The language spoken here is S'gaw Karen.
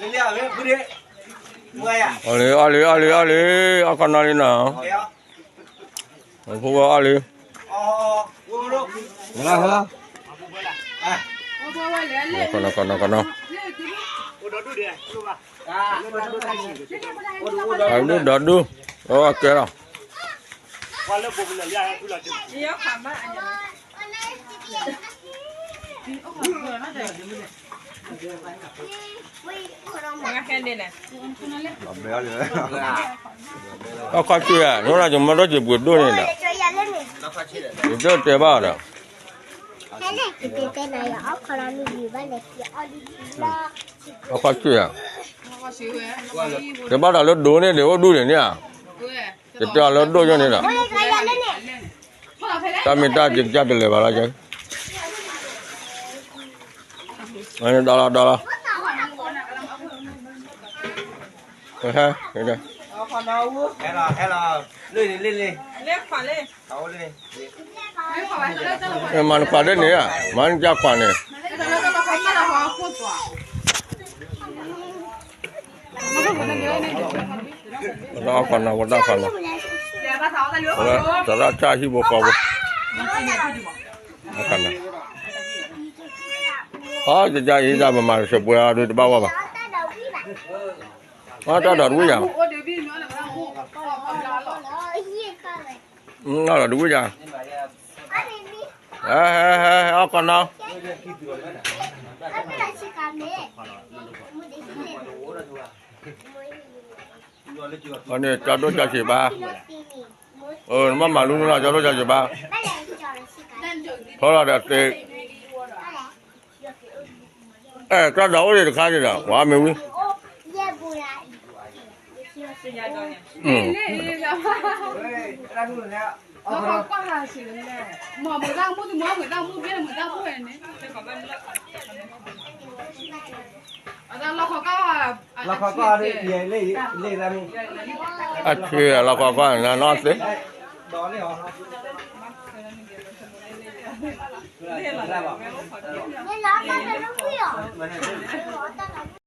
အီၣ်လံ အီၣ်လံ အီၣ်လံ အီၣ်လံ အီၣ်ခီနီလံနီၤ, ဖိဝဲအီၣ်လံ, ကနီၤ ကနီၤ ကနီၤ, အဒူၣ်ဒီးဒူၣ်, အကဲလီၤ. အီၣ်ခီဆူၣ်ဧါ, နီၢ်ရၢ်ကမီၤဒီးက့ၤပှ့ၤဒိၣ်န့ၣ်ဒီး, ယတဲတဲဘၣ်ဒီး, အီၣ်ခီဆူၣ်ဧါ, တဲဘၣ်ဒီးလၢဒိၣ်န့ၣ်ဒီး အိၣ်ဒူၣ်န့ၣ်န့ၣ်ဧါ, ယတဲအီၤလၢဒိၣ်ညါန့ၣ်ဒီး, တၢ်မ့ၢ်တၢ်ကစၢ်တလဲၤဘၣ်လီၤ, ဒီလီၤ ဒီလီၤ, ဟဲ မၤနခွးဒ်န့ၣ်ဧါ, မၤနကခွးန့ၣ်, ဝဲဒၣ်ခွးနီၤ ဝဲဒၣ်ခွးနီၤ, ဝဲသရၣ်ဆၣ်ဟံၣ်ဖိဃီဖိ, အီ ယကအံၤဒၣ်ပမၤတစဲးပှဲၤအီၤဒုးတဘၣ်ဝဲဘၣ်, အီ တၢ်ဒီးတဝံၣ်ယၤ, အီ ဒီးတဝံၣ်ယၤ, ဟဲ ဟဲ ဟဲ အီၣ်ခီနီၤ, အီန့ၣ် ကၠီဒိၣ်ကၠီဆံးဘၣ်, နဘၣ်မၤလူၤနီၤ ကၠီဒိၣ်ကၠီဆံးဘၣ်, ဖီလီၤဒီးသ့, အဲ ကၠီဒီးအိၣ်ဒံးတခါန့ၣ်ဒီး ပှၤမ့ၢ်ဝံၤ အဆ့လီၤခီကီၢ် နီၢ်သ့,